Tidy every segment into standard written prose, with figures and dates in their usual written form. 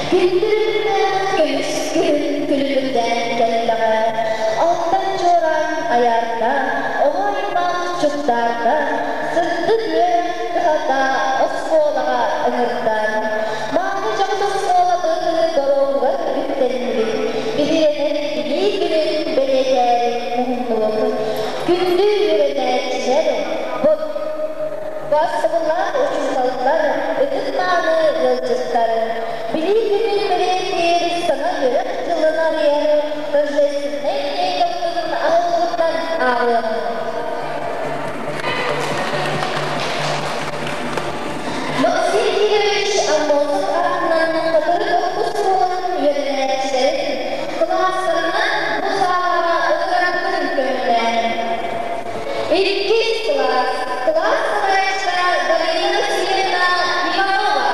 Күндүрүннээх көмүс күһүн күлүмүрдээн кэллэҕэ, алтан чуораан айаарда, оҕо аймах чугдаарда, сырдык үөрэх кыһата оскуолаҕа ыҥырда. Мааны дьоҕус оскуолабыт доруобугар үктэннибит, биһирэнэн билии күнүн бэлиэтээри муһуннубут. Күндү үөрэнээччилэр, Бастабыллаах учууталлар, ытык-мааны ыалдьыттар, Билии күнүн бэлиэтиир саҥа үөрэх дьылын арыйар торжественнай линейкабытын аһыллыбытынан ааҕыаҕыҥ. Максим Кирович Аммосов аатынан Хатырык оккус оскуолатын үөрэнээччилэрин кылаастарынан бу саалаҕа ыҥырарбытын көҥүллээн. Иккис кылаас, кылаас салайааччыта Галина Васильевна Иванова.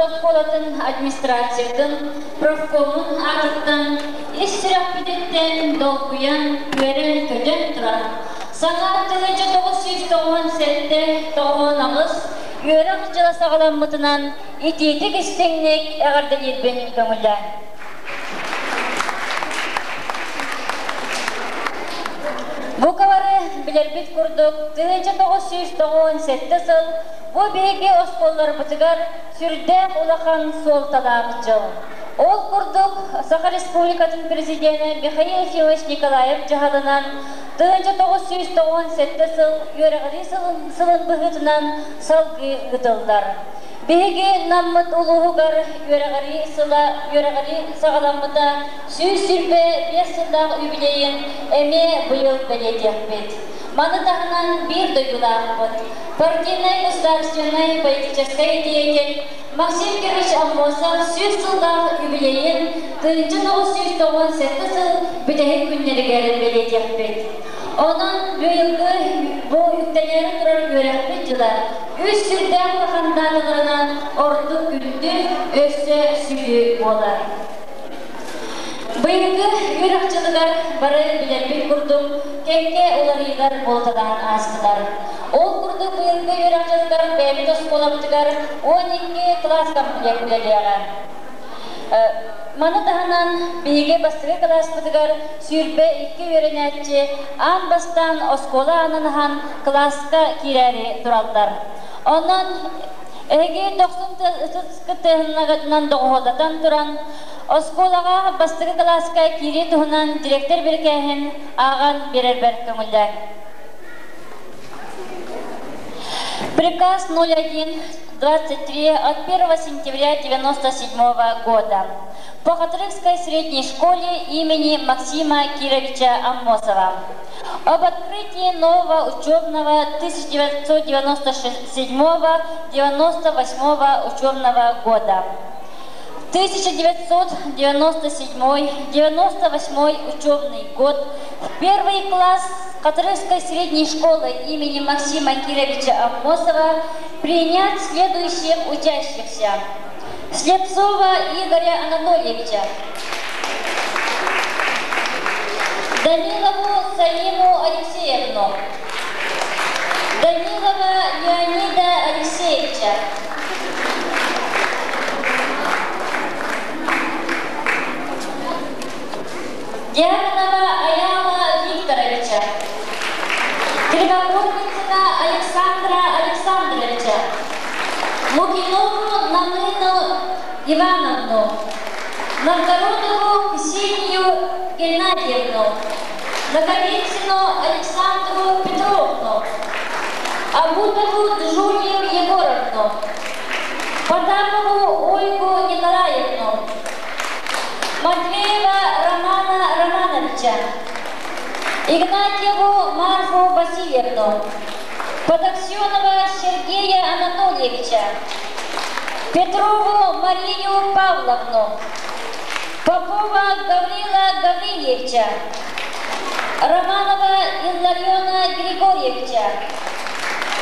орто оскуолатын администрациятын профкомун аатыттан ис сүрэхпититтэн долгуйан, үөрэн-көтөн туран, саҥа 1997 98 үөрэх дьыла саҕаламмытынан итиитик истиҥник эҕэрдэлиирбин көҥүллээн. Бука бары билэрбит курдук, 1997 сыл бу биһиги оскуолаларбытыгар сүрдээх улахан суолталаах дьыл. Ол курдук, Саха Республикатын Президенэ Михаил Ефимович Николаев дьаһалынан 1997 сыл үөрэҕирии сылын быһыытынан салгыы ыытыллар. Биһиги Наммыт улууһугар үөрэҕирии сыла үөрэҕирии саҕаламмыта 125 сыллаах юбилейын эмиэ быйыл бэлиэтиэхпит. Маны таһынан биир дойдулаахпыт, партийнай государственнай политическай деятель Максим Кирович Аммосов 100 сыллаах юбилейын 1997 сыл бүтэһик күннэригэр бэлиэтиэхпит. Онон быйылгы бу үктэнээри турар үөрэхпит дьыла үс сүрдээх улахан дааталарынан ордук күндү, өссө сүдү буолар. Быйылгы үөрэх дьылыгар бары билэрбит курдук кэккэ уларыйыылар буолуталаан аастылар. Ол курдук быйылгы үөрэх дьылыгар бэйэбит оскуолабытыгар 12 кылаас комплект үлэлиэҕэ. Маны таһынан биһиги бастакы кылааспытыгар 22 үөрэнээччи аан бастаан оскуола аанын аһан кылааска киирээри тураллар. Онон эһиги дохсун кыттыһыннагытынан доҕуһуоллатан туран, оскуолаҕа бастакы кылааска киирии туһунан директор бирикээһин ааҕан биэрэрбэр көҥүллээҥ. Приказ 01-23 от 1 сентября 1997 года по Хатырыкской средней школе имени Максима Кировича Аммосова об открытии нового учебного 1997-98 учебного года. 1997-98 учебный год в первый класс Хатырыкской средней школы имени Максима Кировича Аммосова принять следующих учащихся. Слепцова Игоря Анатольевича, Данилову Салиму Алексеевну, Данилова Леонида Алексеевича, Дьяконова Аяла Викторовича, Кривокорницына Александра Александровича, Лукинову Намыну Ивановну, Новгородову Ксению Геннадьевну, Наговицыну Александру Петровну, Абутову Джулию Егоровну, Потапову Ольгу Николаевну, Матвеева Романа Романовича, Игнатьеву Марфу Васильевну, Подоксенова Сергея Анатольевича, Петрову Марию Павловну, Попова Гаврила Гаврильевича, Романова Иллариона Григорьевича,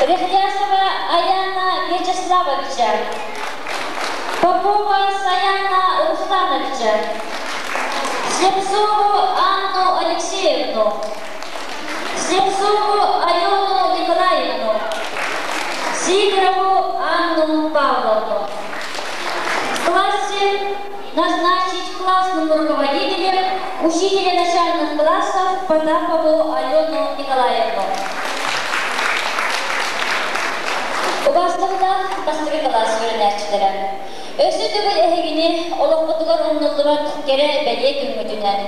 Рехлясова Аяна Вячеславовича, Попова Саяна Руслановича, Слепцову Анну Алексеевну, Слепцову Алену Николаевну, Сидорову Анну Павловну. В классе назначить классным руководителем учителя начальных классов Потапову Алену Николаевну. Убаастабыллаах бастакы кылаас үөрэнээччилэрэ. Өссө төгүл эһигини олоххутугар умнуллубат кэрэ бэлиэ күҥҥүтүнэн,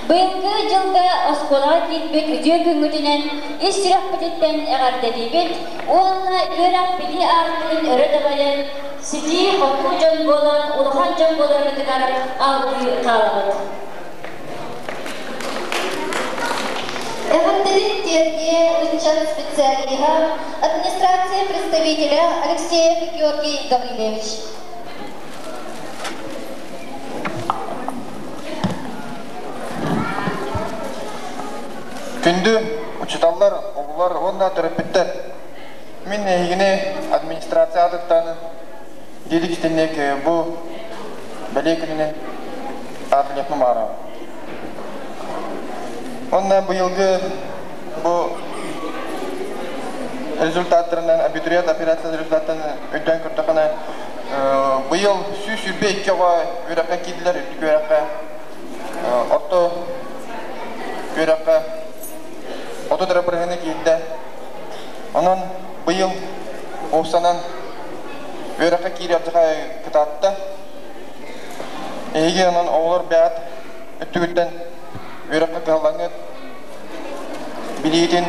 быйылгы дьылга оскуолаҕа киирбит үтүө күҥҥүтүнэн ис сүрэхпититтэн эҕэрдэлиибит уонна үөрэх билии аартыгын өрө дабайан, ситии-хотуу дьон буолан, улахан дьон буоларгытыгар алгыы хаалабыт. Эҕэрдэлин тиэрдиэ ыччат специалиһа, администрация представителя Алексеев Георгий Гаврильевич. Күндү учууталлар, оҕолор уонна төрөппүттэр. Мин эһигини администрация аатыттан Диэдик истинник бу бэлиэ күнүнэн аатырыахпын баҕарабын. Онно быйылгы бу результаттарынан абитуриент операция результаттарын өйдөөн көрдөххүнэ быйыл 122 оҕо үөрэххэ киирдилэр үрдүк үөрэххэ орто үөрэххэ 30 эрэ бырыһыана киирдэ. Онон быйыл уопсанан үөрэххэ киириэх кытаатта. Эһиги онон оҕолор бэйэҕит өттүгүттэн үөрэххэ кыһаллаҥҥыт, билиитин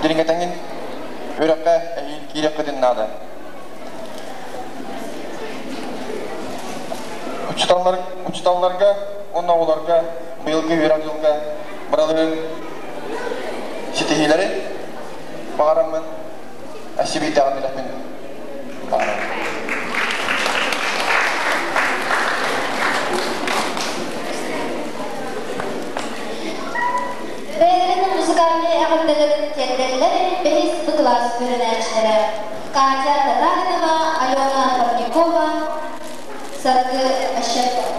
дириҥэтэҥҥин үөрэххэ эһиил киириэххитин наада. Учууталлар, учууталларга уонна оҕолорго быйылгы үөрэх дьылга барыларын ситиһиилэри баҕараммын сибиитэҕин үлэпин баҕарабын. Бэйэлэрин музыкальнай эҕэрдэлэрин тиэрдэллэр бэһис кылаас үөрэнээччилэрэ Катя Татаринова, Алена Парникова, Саргы Ощепкова.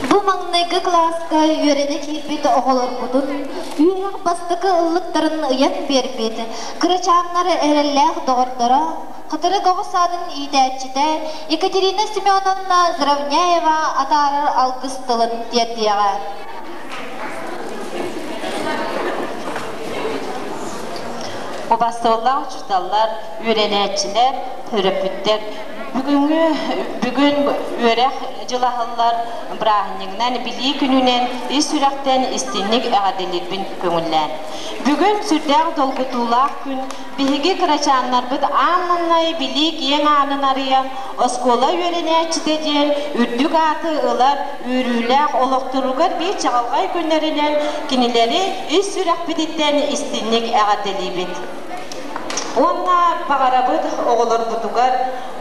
Бу маҥнайгы кылааска үөрэнэ киирбит оҕолорбутун үөрэх бастакы ыллыктарын ыйан биэрбит кырачааннар эрэллээх доҕордоро, Хатырык оҕо саадын иитээччитэ Екатерина Семеновна Заровняева атаарар алгыс тылын тиэрдиэҕэ. Убастабыллаах учууталлар, үөрэнээччилэр, төрөппүттэр бүгүҥҥү бүгүн үөрэх дьылаһыллар бырааһынньыгынан Билии күнүнэн ис сүрэхтэн истиҥник эҕэрдэлиирбин көҥүллээн. Бүгүн сүрдээх долгутуулаах күн биһиги кырачааннарбыт аан маҥнай билии киэҥ аанын арыйан оскуола үөрэнээччитэ диэн үрдүк ааты ылар үөрүүлээх олохторугар биир чаҕылхай күннэринэн кинилэри ис сүрэхпититтэн истиҥник эҕэрдэлиибит. Уонна баҕарабыт оҕолорбутугар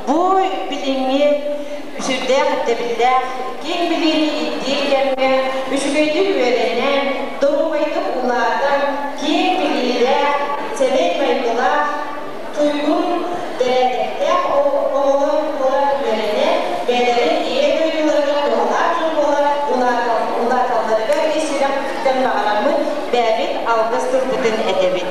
бу билиҥҥи сүрдээх ирдэбиллээх, киэҥ билиини ирдиир кэмҥэ үчүгэйдик үөрэнэн, доруобайдык улаатан, киэҥ билиилээх, сэмэй майгылаах, туйгун бэрээдэктээх оҕолор буолан үөрэнэн, бэйэлэрин ийэ дойдуларыгар туһалаах дьон буола улааталларыгар ис сүрэхпититтэн баҕараммыт бэйэбит алгыс тылбытын этэбит.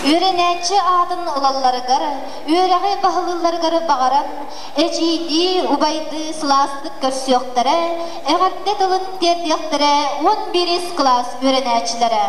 Үөрэнээччи аатын ылалларыгар, үөрэҕи баһылыылларыгар баҕаран, эдьиийдии, убайдыы сылаастык көрсүөхтэрэ, эҕэрдэ тылын тиэрдиэхтэрэ 11 кылаас үөрэнээччилэрэ.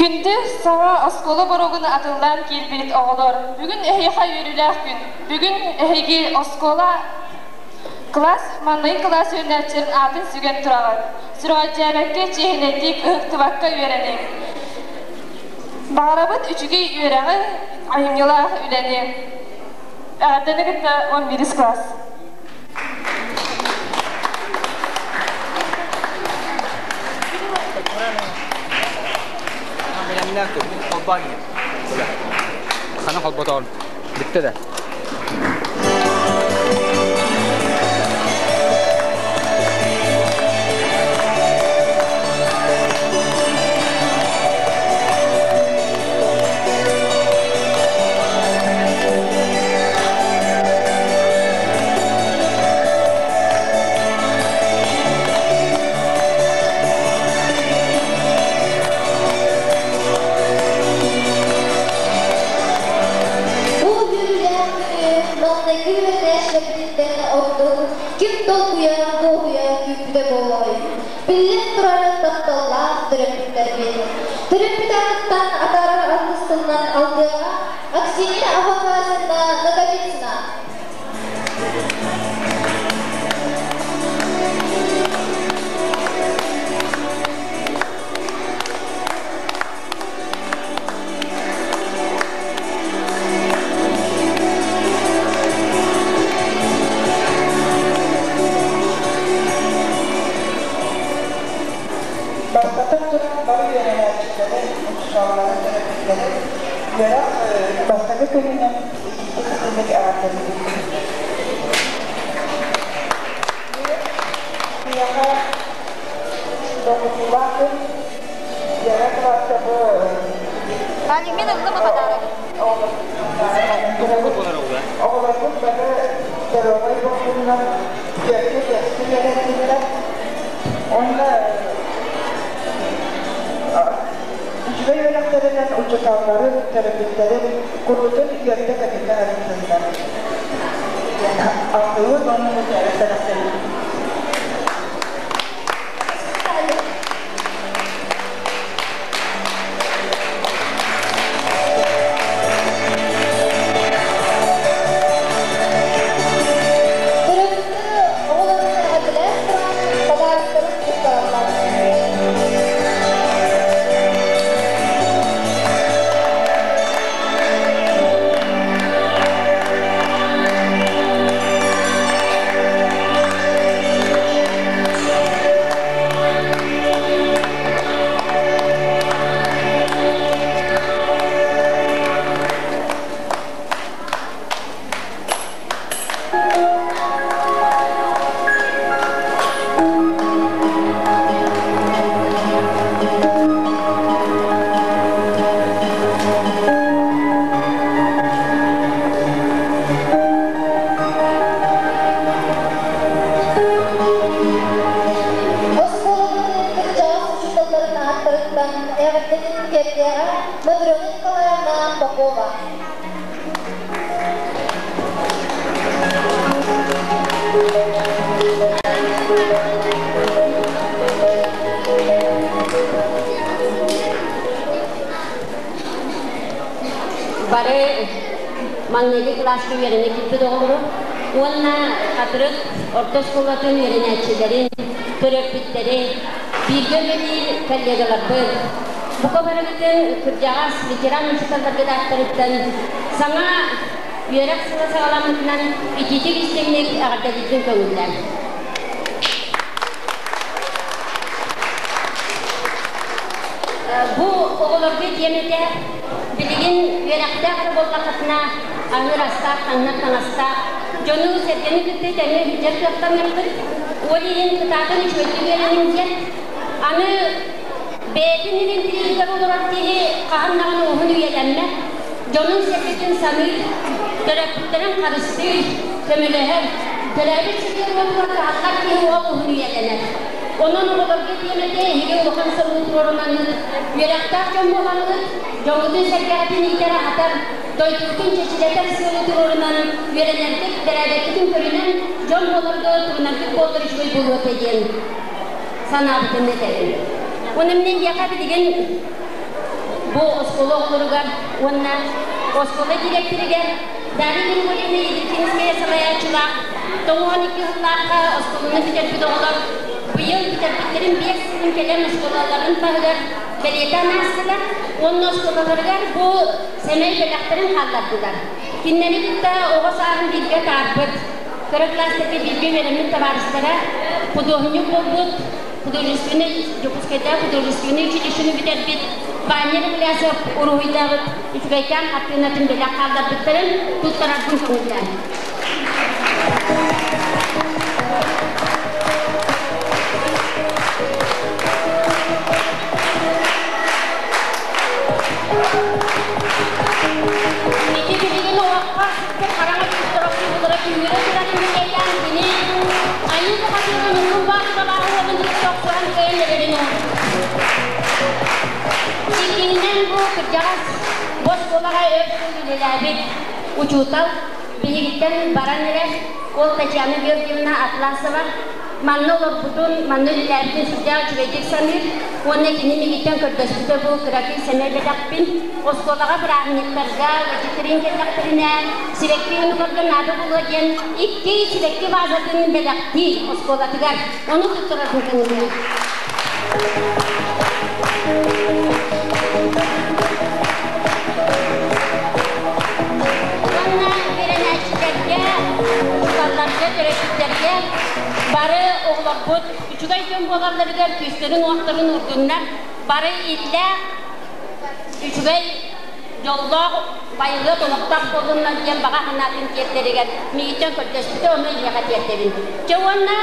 Күндү саҥа оскуола боруогун атыллаан киирбит оҕолор, бүгүн эһиэхэ үөрүүлээх күн. Бүгүн эһиги оскуола кылаас маҥнайгы кылаас үөрэнээччилэрин аатын сүгэн тураҕыт. Сүрэҕэлдьээбэккэ, чиэһинэйдик, ыһыктыбакка үөрэниҥ. Баҕарабыт үчүгэй үөрэҕи, айымньылаах үлэни. Эҕэрдэни кытта 11 класс. Хана холботоон. Бүтте да. Бу үөрүүлээх күнү маҥнайгы үөрэнээччилэрбититтэн ордук ким долгуйа, дуоһуйа күүппүтэ буолуой? Биллэн турар, тапталлаах төрөппүттэрбит. Төрөппүт аатыттан атаарар алгыс тылынан алгыаҕа Аксинья Афанасьевна Ноговицына. Бастатан туран, бары үөрэнээччилэри, учууталлары, төрөппүттэри үөрэх бастакы күнүнэн итиитик-истиҥник эҕэрдэлиибин. Киһиэхэ долгутуулаах күн, үөрэх кылааска бу Мин ыллым подарок. Оҕолорбут бары здоровай буоллуннар, түөркэ-биэскэ үөрэнниннэр. Онно үчүгэй үөрэхтэринэн учууталларын, төрөппүттэрин куруутун үөрдэ-көтүтэ сырыттыннар. Алгыыбыт уонна бэлэхтэниибит. Төрөппүттэр оҕолорун эҕэрдэлээн туран подароктарын туттараллар. Оскуолабытын кырдьаҕас учууталларын ааттарыттан эҕэрдэтин тиэрдиэҕэ Матрена Николаевна Попова. Бары маҥнайгы кылааска үөрэнэ киирбит оҕолору уонна Хатырык орто оскуолатын үөрэнээччилэрин, төрөппүттэри, бииргэ үлэлиир коллегаларбыт, бука барыгытын кырдьаҕас ветеран учууталларгыт ааттарыттан саҥа үөрэх сыла саҕаламмытынан итиитик истиҥник эҕэрдэлиирбин көҥүллээн. Бу оҕолорго диэм этэ, билигин үөрэхтээх эрэ буоллаххытына, аһыыр астаах, таҥнар таҥастаах, дьону-сэргэни кытта тэҥҥэ сылдьар кыахтаныахпыт. Ол иһин кытаатан үчүгэйдик үөрэниҥ диэн. Аны бэйэтин илин тириитигэр олорор киһи хаһан даҕаны уһун үйэлэммэт, дьонун-сэргэтин саныыр, төрөппүттэрин харыстыыр, көмөлөһөр, төрөөбүт сиригэр-уотугар кыһаллар киһи ол уһун үйэлэнэр. Онон оҕолорго диэм этэ, эһиги улахан сылгы туруорунанныт, үөрэхтээх дьон буолаҥҥыт, дьоҥҥутун-сэргэҕитин иитэр-аһатар, дойдугутун чэчирэтэр сыалы туруорунан, үөрэнэргит, бэрээдэккитин көрүнэн, дьон буоларга турунаргыт буоллар үчүгэй буолуо этэ диэн санаабытын этэбин. Уонна мин эйиэхэ билигин Бу оскуола оҕолоругар уонна оскуола директорыгар Дарья Григорьевна Едрикинская салайааччылаах 92 сыллаахха оскуоланы бүтэрбит оҕолор быйыл бүтэрбиттэрин биэс сылын кэлэн оскуолаларын таһыгар бэлиэтээн аастылар уонна оскуолаларыгар бу сэмэй бэлэхтэрин хааллардылар. Кинилэри кытта оҕо сааһын бииргэ атаарбыт, кыра кылаастарга бииргэ үөрэммит табаарыстара худуоһунньук буолбут художественнай Дьокуускайдааҕы художественнай училищены бүтэрбит Ваня Руклясов уруһуйдаабыт үчүгэйкээн хартыынатын бэлэх хаалларбыттарын туттарарбын көҥүллээн. Ити билигин олоххо сыппыт хараҥа күүстэр охсуһуулара күүһүрэ турар кэмигэр кини Айыы бухатыырын Ньургун Боотур абааһы уолун кытта охсуһан кыайан эрэрин оҥорбут. Иккиһинэн бу кырдьаҕас бу оскуолаҕа өр сыл үлэлээбит учуутал биһигиттэн баран эрэр ол Татьяна Георгиевна Атласова манна олорбутун, манна үлэлээбитин сүрдээх үчүгэйдик саныыр уонна кини миигиттэн көрдөспүтэ бу кыракый сэмэй бэлэхпин оскуолаҕа бырааһынньыктарга ыалдьыттарыҥ кэллэхтэринэ сибэкки уйуларга наада буолуо диэн икки сибэкки вазатын бэлэхтиир оскуолатыгар ону туттарарбын көҥүллүүр. Уонна үөрэнээччилэргэ, учууталларга, төрөппүттэргэ бары оҕолорбут үчүгэй дьон буолалларыгар күүстэрин-уохтарын уурдуннар, бары иллээх, үчүгэй, дьоллоох, байылыат олохтоох буоллуннар диэн баҕа санаатын тиэрдэригэр миигиттэн көрдөспүтэ, ону эйиэхэ тиэрдэбин. Дьэ уонна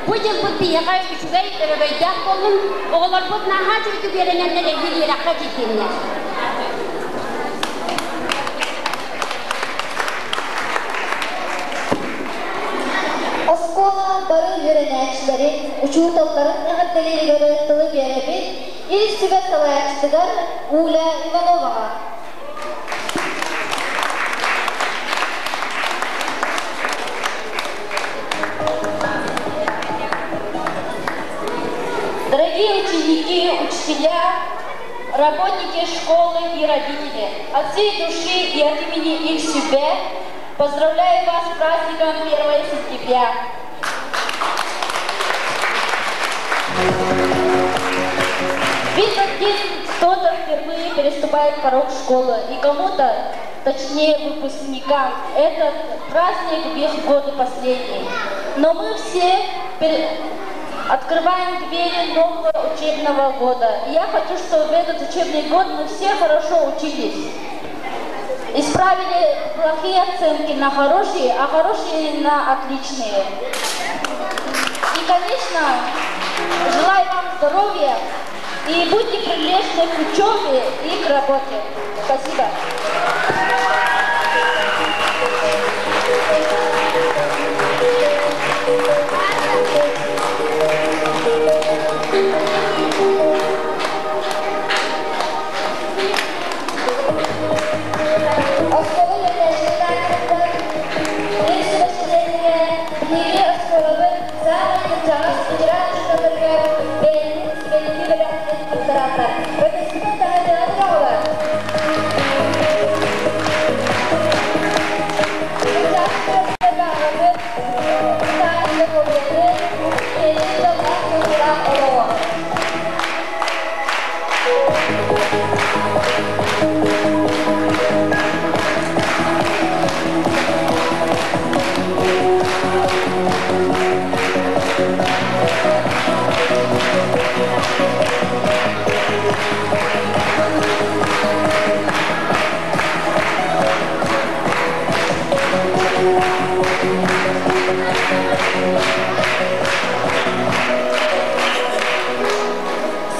бу дьылбыт биһиэхэ үчүгэй, өрөгөйдөөх буоллун, оҕолорбут наһаа үчүгэйдик үөрэнэннэр эһиил үөрэххэ киирдиннэр. Оскуола бары үөрэнээччилэрин, учууталларын эҕэрдэлииригэр тылы биэрэбит Ил Сүбэ салайааччытыгар Уля Ивановаҕа. Дорогие ученики, учителя, работники школы и родители, от всей души и от имени их себя поздравляю вас с праздником 1 сентября. В этот день кто-то впервые переступает порог школы, и кому-то, точнее выпускникам, этот праздник в их годы последний. Но мы все открываем двери нового учебного года. И я хочу, чтобы в этот учебный год мы все хорошо учились. Исправили плохие оценки на хорошие, а хорошие на отличные. И, конечно, желаю вам здоровья и будьте прилежны к учебе и к работе. Спасибо. Оскуола үөрэнээччилэрин Ил Сүбэ чилиэнигэр биһиги оскуолабыт саамай кырдьаҕас ветеран учууталларыгар бэйэлэрин сибэлитии бэлэхтэрин туттараллар. Ытыскытын таһырдьанан оҕолор. Кырдьаҕас төрөппүттэргэ аҕабыт саамай доруобуйаны, бэйэтин дьоллоох сылгылаах олоҕу.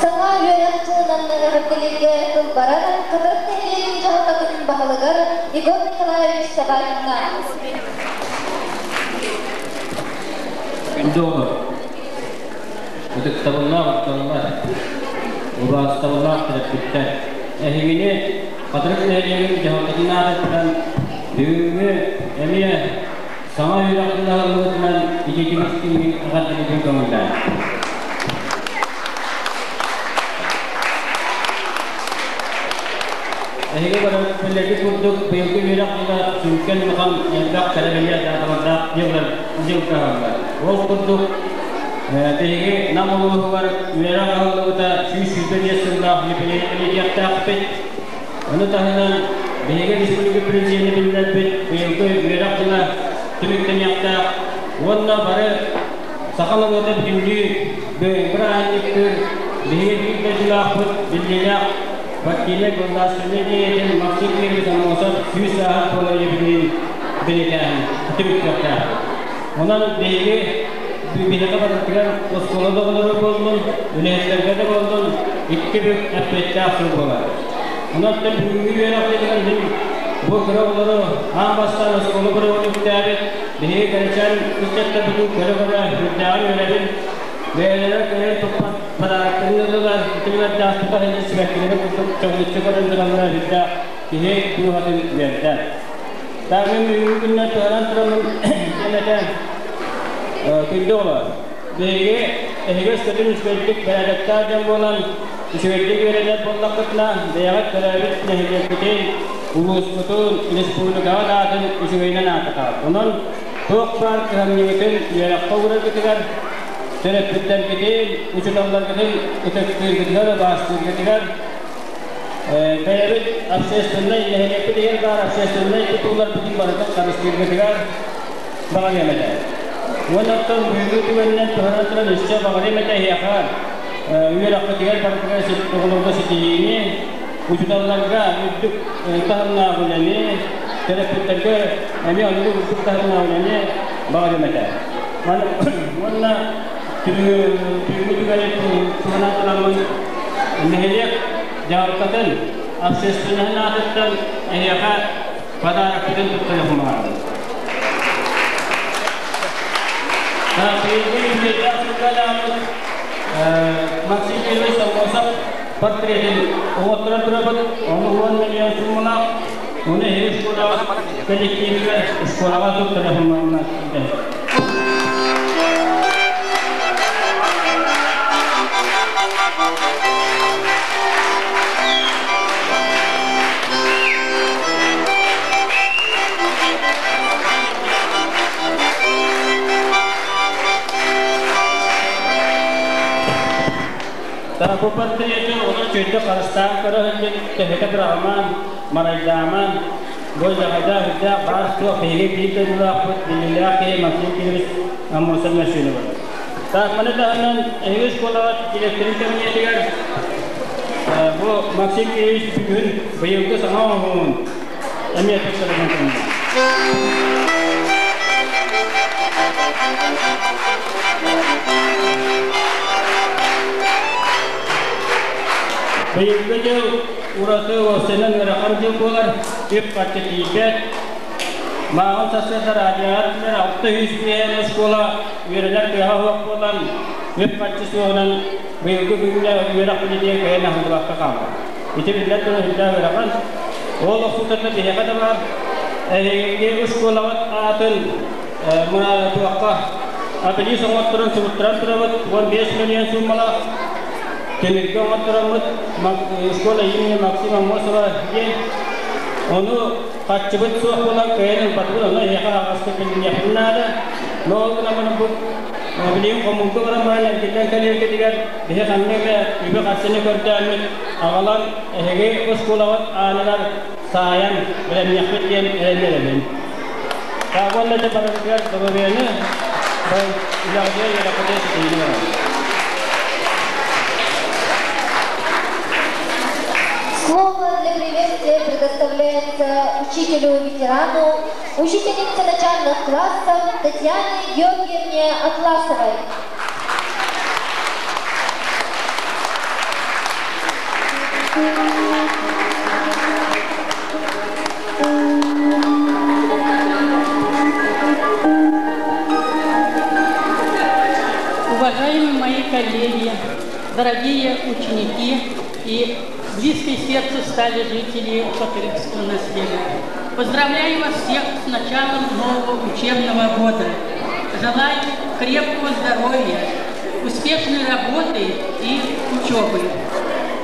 Саҥа үөрэх дьылынан эҕэрдэлииргэ тыл барар Хатырык нэһилиэгин дьаһалтатын баһылыгар Егор Николаевич Собакиҥҥа. Күндү оҕолор, ытыктабыллаах учууталлар, убаастабыллаах төрөппүттэр, эһигини Хатырык нэһилиэгин дьаһалтатын аатыттан бүгүҥҥү эмиэ саҥа үөрэх дьыла аһыллыбытынан итиитик-истиҥник эҕэрдэлиирбин көҥүллээн. Эһиги билэргит курдук быйылгы үөрэх дьыла сүҥкэн улахан элбэх кэрэ-бэлиэ дааталардаах дьыллар дьылга аһыллар. Ол курдук биһиги Нам улууһугар үөрэх аһыллыбыта 125 сыллаах юбилейын бэлиэтиэхтээхпит. Ону таһынан биһиги республика президенэ биллэрбит быйылгы үөрэх дьыла түмүктэниэхтээх уонна бары саха норуота бүтүннүү бырааһынньыктыыр биһиги биир дойдулаахпыт биллиилээх партийнай государственнай деятель Максим Кириллович Аммосов 100 сааһын туолар юбилейин бэлиэтээһин түмүктүөхтээх. Онон биһиги биһиэхэ барытыгар оскуола да оҕолоро буоллун, үлэһиттэргэ да буоллун икки бүк эппиэттээх сыл буолар. Онон бүгүҥҥү үөрэх дьылыгар мин бу кыра оҕолору аан бастаан оскуола бырауын үктээбит биһиги кэрэчээн ыччаттарбытын көрө-көрө үрдээҕин үөрэбин, бэйэлэрэ кыайан туппат подароктарын ыллылар, итилэрдээх тута сылдьар сибэккилэри курдук чоҕулуччу көрөн тураллара үрдээх киһи дууһатын үөрдэр. Таах мин бүгүҥҥү күннэр туһанан тураммын диэн этэ күндү оҕолор, биһиги эһиги өскөтүн үчүгэйдик бэрээдэктээх дьон буолан үчүгэйдик үөрэнэр буоллаххытына, бэйэҕит төрөөбүт нэһилиэккитин, улууспутун, республикаҕыт аатын үчүгэйинэн ааттатаҕыт. Онон туох баар кыһамньыгытын үөрэххэ уураргытыгар, төрөппүттэргитин, учууталларгытын ытыктыыргытыгар, убаастыыргытыгар бэйэбит общественнай нэһилиэкпит иһэр баар общественнай тутууларбытын барытын харыстыыргытыгар баҕарыам этэ. Уонна оттон бүгүҥҥү түгэнинэн туһанан туран өссө баҕарыам этэ эһиэхэ үөрэххитигэр барытыгар оҕолорго ситиһиини, учууталларга үрдүк таһымнаах үлэни, төрөппүттэргэ эмиэ оннук үрдүк таһымнаах үлэни баҕарыам этэ. Уонна Түүҥҥү түгэни туһанан тураммын нэһилиэк дьаһалтатын общественноһын аатыттан эһиэхэ подарокпытын туттарыахпын баҕарабын. Быйылгы юбилейдаах сылга даҕаны Максим Кириллович Аммосов портретин оҥотторон турабыт. Ону 10 миллион суумалаах. Ону эһиги школаҕа коллективигэр школаҕа туттарыахпын баҕарабын. Бу портреты олор чөйдө харыстаан көрө сылдьан төһөтө быраҕымаан, марайдаамаан, Бу дьаҕайдаах үрдээх баар суох биһиги биир дойдулаахпыт биллиилээх киһи Максим Кириллович Аммосов мөссүөнэ Так, маны таһынан эһиги школаҕа директорын кабинетигэр бу Максим Кириллович бүгүн быйылгы саҥа оҥоһугун эмиэ туттарынан турунна. Быйылгы дьыл ураты уопсайынан ыарахан дьыл буолар, үп-харчы тиийбэт. Мааҕын сарсыарда радиоҕа этилэр 600 миэһэн оскуола үөрэнэр кыаҕа суох буолан, үп-харчы суоҕунан быйылгы күҥҥэ үөрэх билиниэ кыайан аһыллыбакка хаалла. Ити биллэн турар сүрдээх ыарахан. Ол охсуутата биһиэхэ да баар. Эһиги оскуолаҕыт аатын мына туохха обелиск оҥотторон суруттаран турабыт 15 миллион сууммалаах Тимиргэ оҥоттороммут школа имени Максима Аммосова диэн ону харчыбыт суох буолан кыайан ылбатыбыт, ону эһиэхэ аһаҕастык билиниэхпин наада. Но ол гынан баран бу билигин хомуурга баран баран эргиллэн кэлиэргитигэр биһи ханнык эмэ үбү-харчыны көрдөөммүт аҕалан эһиги оскуолаҕыт ааныгар саайан бэлэмниэхпит диэн эрэннэрэбин. Так уонна ити барытыгар доруобуйаны үлэҕитигэр үөрэххитигэр ситиһиини баҕарабын. Слово для приветствия предоставляется учителю-ветерану, учительнице начальных классов Татьяне Георгиевне Атласовой. Уважаемые мои коллеги, дорогие ученики и близкие сердцу стали жители Хатырыкского наследия. Поздравляю вас всех с началом нового учебного года. Желаю крепкого здоровья, успешной работы и учебы.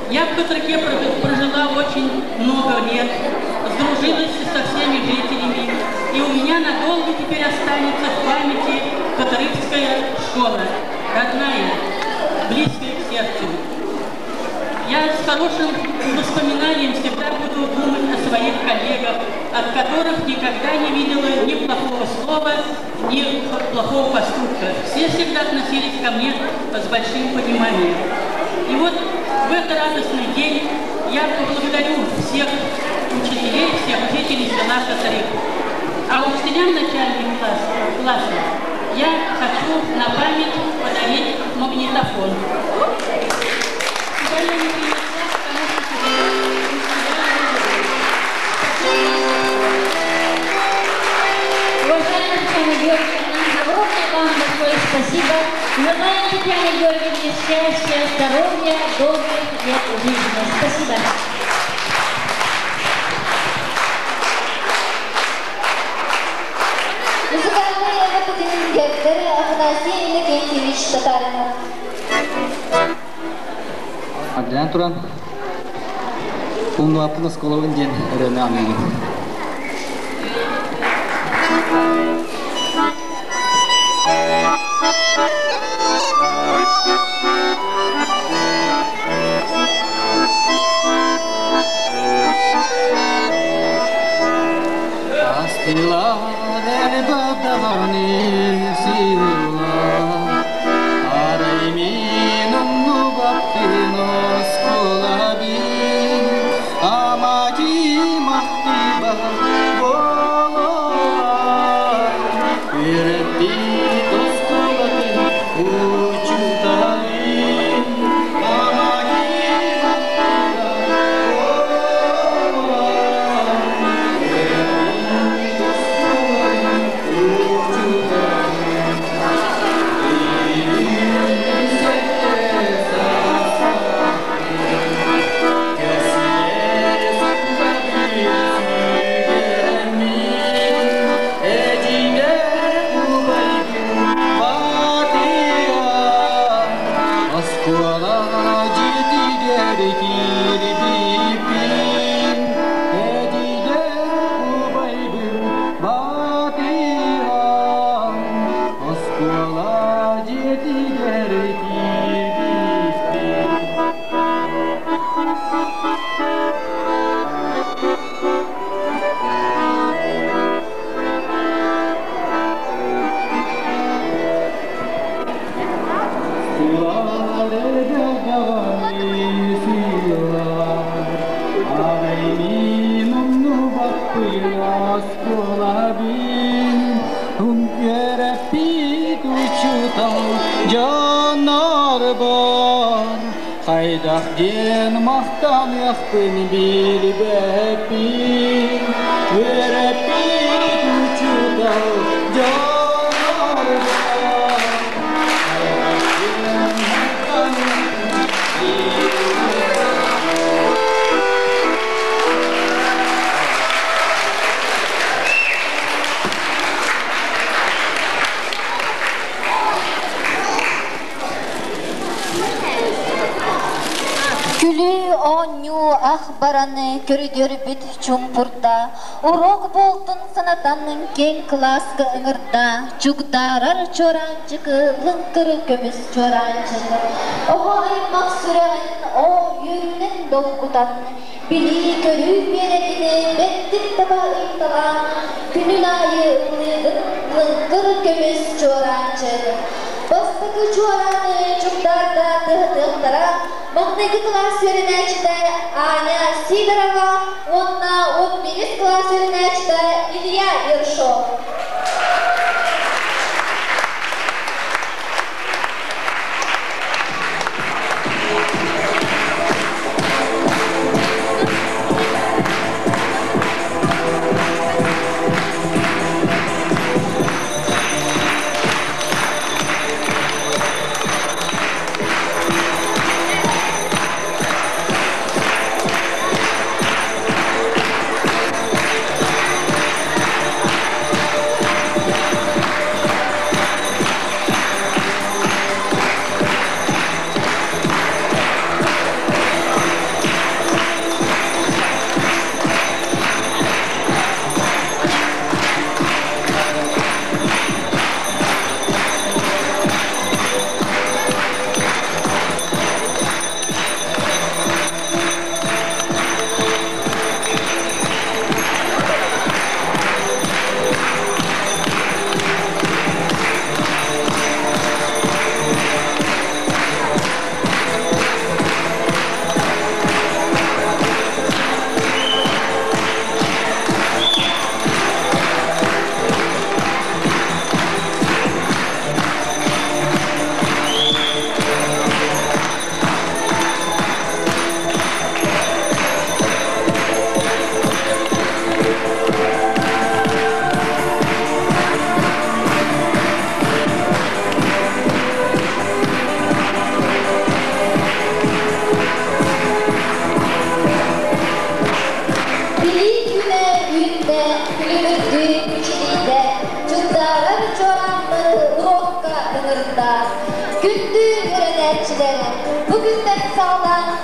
Я в Катраке прожила очень много лет, сдружилась со всеми жителями, и у меня надолго теперь останется в памяти Катарыкская школа, родная, близкая к сердцу. Я с хорошим воспоминанием всегда буду думать о своих коллегах, от которых никогда не видела ни плохого слова, ни плохого поступка. Все всегда относились ко мне с большим пониманием. И вот в этот радостный день я поблагодарю всех учителей, всех жителей села Катарик. А учителям начальных классов я хочу на память подарить магнитофон. Сюда я не принесла, потому что Уважаемая Татьяна Георгиевна, огромное вам большое спасибо. Желаем Татьяне Георгиевне счастья, здоровья, долгих лет жизни. Спасибо. Музыкальный эҕэрдэтин дириэктэр Афанасий Иннокентьевич Татаринов. Ардынан туран, умнуаппын оскуолабын диэн ырыаны аныыбын. Астылар бадаваны сила, Араймин нубаттын осколабин, Амати мактыба болар, Үрэппит осколатын учуталын, Амати мактыба болар, Үрэппит осколатын учуталын. Оскола жетигер кирбиппин. Хайдах диэн махтаныахпын билбэппин, Үөрэппит учуутал дьоннор бар. Хайдах диэн махтаныахпын билбэппин. Күлүү, оонньуу ах бараны көрүдүөрбүт чуумпурда, уруок буолтун санатан киэҥ кылааска ыҥырда, чугдаарар чуораанчык, лыҥкыр көмүс чуораанчык. Оҕо аймах сүрэҕин оо үөрүүнэн долгутан, билии-көрүү биэрэрини бэртик таба ыйталаан, күнүн аайы ыллыыгын лыҥкыр көмүс чуораанчык. Бастакы чуорааны чугдаарда тыаһатыахтара маҥнайгы кылаас үөрэнээччитэ Аня Сидорова уонна 11 кылаас үөрэнээччитэ Илья Ершов.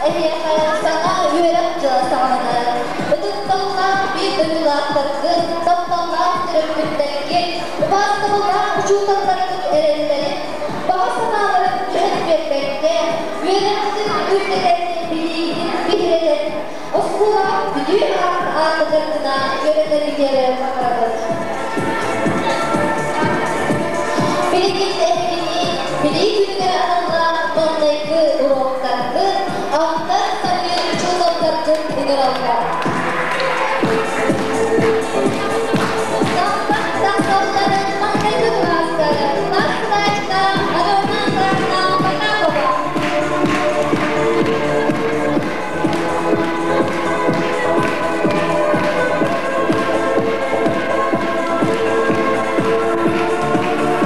эһиэхэ саҥа үөрэх дьыла саҕаланар. Ытыктабыллаах биир дойдулаахтаргыт, тапталлаах төрөппүттэргит, убаастабыллаах учууталларгыт эрэллэрин, баҕа санааларын түһэн биэрбэккэ, үөрэххитин үрдэтэн, билиигитин биһирэтэн, оскуолаҕа бүтүү аатын ааттатар гына үөрэнэригэр баҕарабыт. Билигин эһигини Билии күнүгэр аналлаах маҥнайгы уруоктаргыт, ахтар-саныыр учууталларгыт ыҥыраллар. Тахсан тахсалларын маҥнайгы кылаастары кылаас салайааччыта Алена Андреевна Потапова.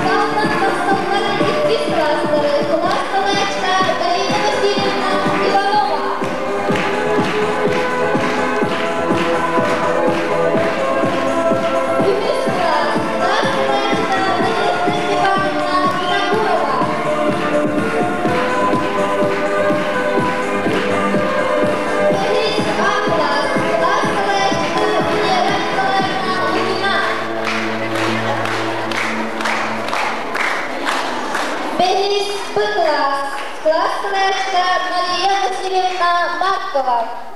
Саалтан тахсаллар иккис кылаастары кылаас салайааччыта Галина Васильевна Иванова. Үһүс кылаас кылаас салайааччыта Надежда Степановна Винокурова. Үһүс А кылаас кылаас салайааччыта Венера Николаевна Лукина. Бэһис Б кылаас кылаас салайааччыта Мария Васильевна Маркова.